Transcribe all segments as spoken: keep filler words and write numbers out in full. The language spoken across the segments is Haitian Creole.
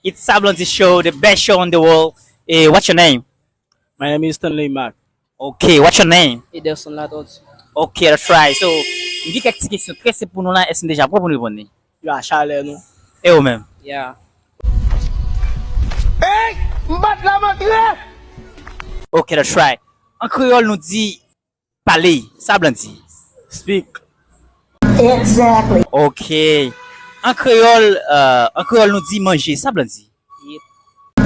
It's Sablandy Show, the best show in the world. Eh, what's your name? My name is Stanley Mack. Okay, what's your name? Ederson Latortue. Okay, that's right. So, m gen kèk ti kesyon trè senp pou nou la, èske n deja prè pou n reponn li? Yo, a chalè nou. E ou menm? Yeah. Hey, m bat la mantre! Okay, that's right. An kreyòl, nou di pale. Sa Blandy? Speak. Exactly. Okay. An kreyòl, euh, an kreyòl, nou di manje. Sa Blandy?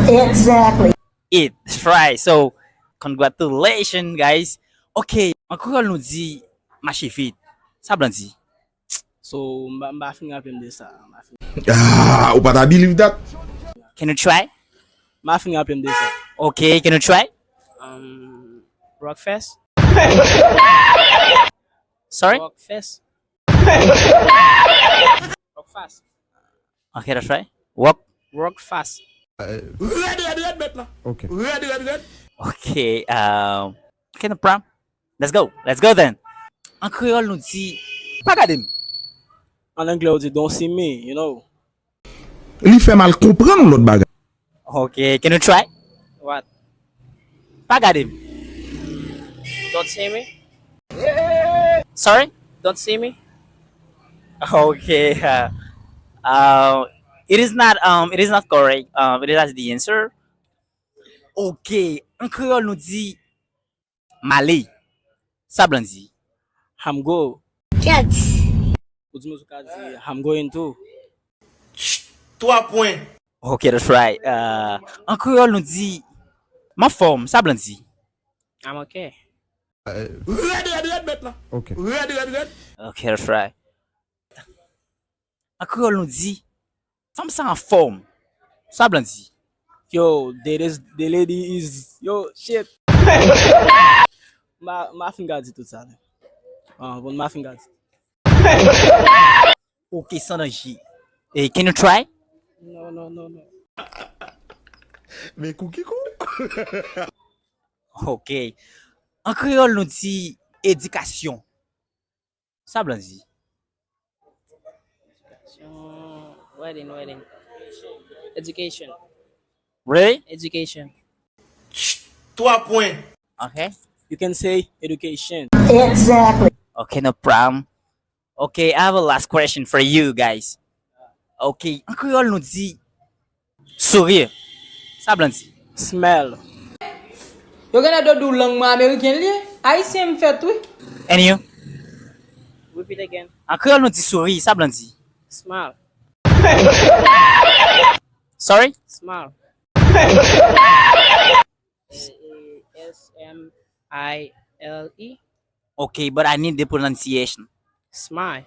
Exactly. Eat. That's right. So, congratulations, guys. Okay. An kreyòl, nou di mache vit. Sa Blandy? So, m pa- m pa fin raple m de sa. M pa fin- Ah, ou pa ta believe that? Can you try? M pa fin raple m de sa. Okay, can you try? Um, Rockfest. Sorry? Rockfest. Rockfast. Okay, that's right. Walk. Rockfast. Red, red, red, met la. Ok. Red, red, red. Okay, um, okay, no problem. Let's go. Let's go then. An kreyòl, nou di, pa gade m. An anglè, ou di don't see me, you know. Li fè m al konprann yon lòt bagay. Okay, can you try? What? Pa gade m. Don't see me? Sorry? Don't see me? Okay. Uh, uh, it is not, um, it is not correct. Um, it is not the answer. Okay. An kreyòl, nou di male. Sa Blandy? I'm go. Yes. Ou di m ou ka di I'm going to. Twa pwen. Okay, that's right. Uh, an kreyòl, nou di m anfòm. Sa Blandy? I'm okay. Red, red, red, met la. Ok. Red, red, red. Okay, that's right. An kreyòl, nou di fanm sa anfòm. Sa Blandy? Yo, the, this, the lady is, yo, shit. Ma, ma fin ka di tout sa. Ah, bon, ma fin ka di. Okay, san danje. Eh, can you try? No, no, no, no. Men kou ki kou? Okay. An kreyòl, nou di edikasyon. Sa Blandy? Um, wedding, wedding. Education. Really? Education. Twa pwen. Okay. You can say education. Exactly. Okay, no problem. Okay, I have a last question for you guys. Okay, an kreyòl, nou di sourire. Sa Blandy? Smile. Yo genlè dodou lang mwen ameriken li ye. Ayisyen m fèt wi. And you? Repeat again. An kreyòl, nou di souri. Sa Blandy? Smile. Sorry? Smile. S M I L E. Okay, but I need the pronunciation. Smile.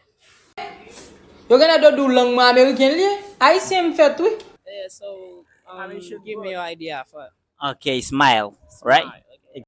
Yo genlè dodou lang mwen ameriken li ye. Ayisyen m fèt wi. Yeah, so um, give me your idea for Okay, smile, right? Smile.